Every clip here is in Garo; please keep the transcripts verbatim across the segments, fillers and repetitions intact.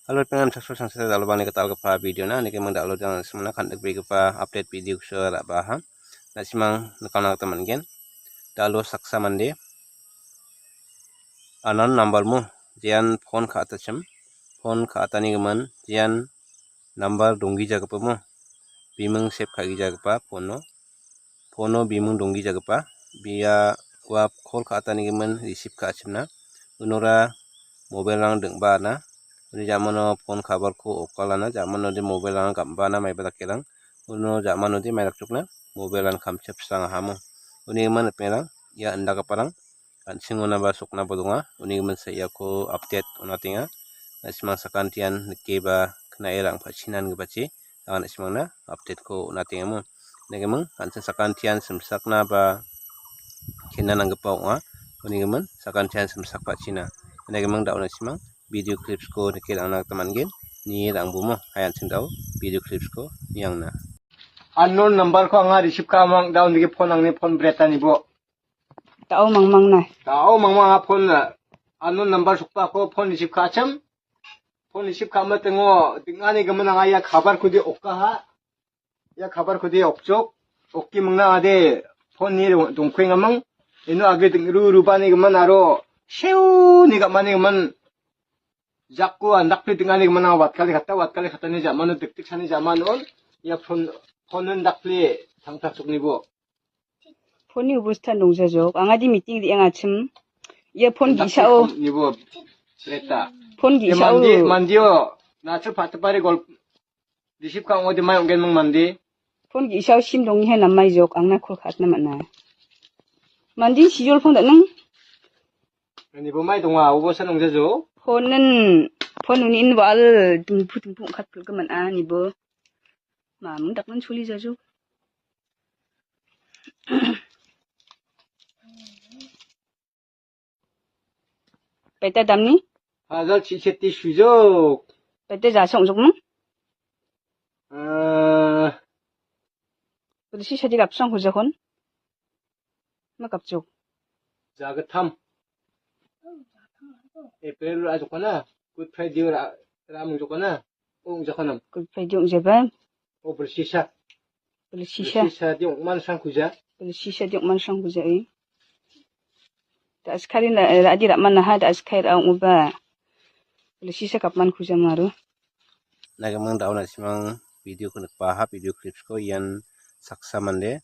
Alo, pengan saksa sangsa dalo bang neka talgipa video na, neke mang dalo jang simna kan·dikbegipa update video so ra·baha. Na simang nikna gita man·gen. Dalo saksa mande unknown number mo, jean phone ka·atachim. Phone ka·atani gimin jean number donggijagipamo, biming save ka·gijagipa phone-o, phone-o biming donggijagipa, bia ua call ka·atanigimin receive ka·achimna. Unora mobile-rang ding·baana. Uni ja·mano phone cover-ko okalana, ja·manode mobile-rang gam·baana maiba dakerang. Uno ja·manode maidakchokna mobile-rang kamchep srangahamo. Unigimin ripengrang, ia indakgiparang an·ching onaba soknaba donga. Uni gimin sa iako update on·atenga. Na·simang sakantian nikeba knae rang·pachina ingipachi anga na·simangna update-ko on·atengamo. Nagiming an·ching sakantian simsakna ba kena nanggipa ong·a. Uni gimin sakantian simsakpachina. Nagiming da·o na·simang video clips-ko nike rangna gita man·gen. Nie rangbomo. Hai an·ching da·o video clips-ko niangna. Unknown number-ko anga receive ka·amang da·o nike phone angni phone bretanibo. Da·o mangmangna. Da·o mangmang a phone, a, unknown number sokbako phone receive ka·achim. Phone receive ka·matengo ding·ani gimin anga ia cover-kode okaha. Ia cover-kode okjok. Oki mingna ade phone ni dong-, dongkuengamang. Ino age ding-, ru-, rubani gimin aro seuni gam·ani gimin. Jakko andakpli ding·ani gimin anga watkali kata, watkali katani ja·mano dikdiksani ja·mano on. Ia phone, phone-on dakpli tangtachoknibo. Phone-ni obostan dongjajok. Angadi meeting re·angachim. Ia phone ge·sao. Nibo reta. Phone ge·sao. Mandi, mandio. Nacho patipari gol. Receive ka ong·ode mai ong·gen mong mandi. Phone ge·sao sim dongiha namaijok. Angna call ka·atna man·a. Mandi sijol phone da·nang. Nibo mai donga. Obostan dongjajok. Phone-in, phone uni in wal dingpu dingpu ong·katpilgimin a nibo. Mamung daknan choli jajok. Peta damni? Hajar chi seti sujok. Peta jasa ong·jokmung? Eh. Polisi sadi gapsang hujakon? Ma gapjok. Jagatham. April ra jokona. Good Friday ra, ra mung jokona. Ong jakanam. Good Friday ong jaba. O bersisa. Bersisa. Bersisa di ong man sang kuja. Bersisa di ong man sang kuja, eh. Da sekali na, eh, ra di ra man naha, da sekali ra ong uba. Bersisa kap man kuja maru. Nagimang da·o na·simang video-ko nikbaha, video clips-ko ian saksa mande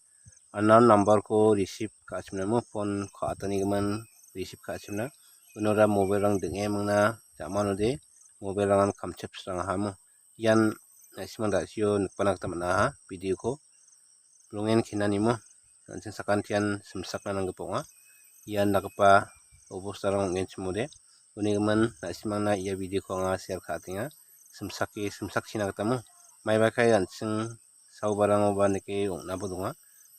unknown number-ko receive ka·achimnamo phone ka·atanigimin receive ka·achimna. Unora mobile-rang ding·e mingna ja·manode mobile-rangan kamchep srangahamo. Ian na·simang da·sio nikbana gita man·aha video-ko. Rongen kenanimo an·ching sakantian simsakna nanggipa ong·a. Ian dakgipa obostarang ong·genchimode. Unigimin na·simangna ia video-ko anga share ka·atenga. Simsake, simsakchina gitamo. Maibakai an·ching saobarangoba nike ong·naba donga.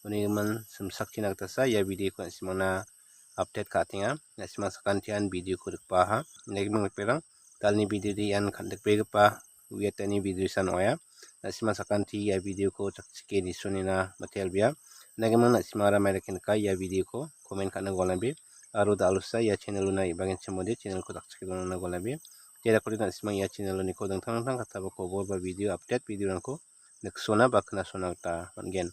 Unigimin simsakchina gitasa ia video-ko an·simangna update ka·atenga. Na·simang sakantian video-ko rikbaha. Unigimin riperang, dalni video-de ian kan·dikbegipa uiatani video san ong·aia. Na·sima sakanti ia video-ko chakchike nisonina mitelbea. Nagimang na·simara maidake nika ia video-ko comment ka·na golnabe. Aro da·alosa ia channel-ona ibagenchimode channel-ko dakchike donangna golnabe. Jerakode na·simang ia channel-oniko dingtang dingtang kataba kobor ba video update video-rangko niksona ba knasona gita man·gen.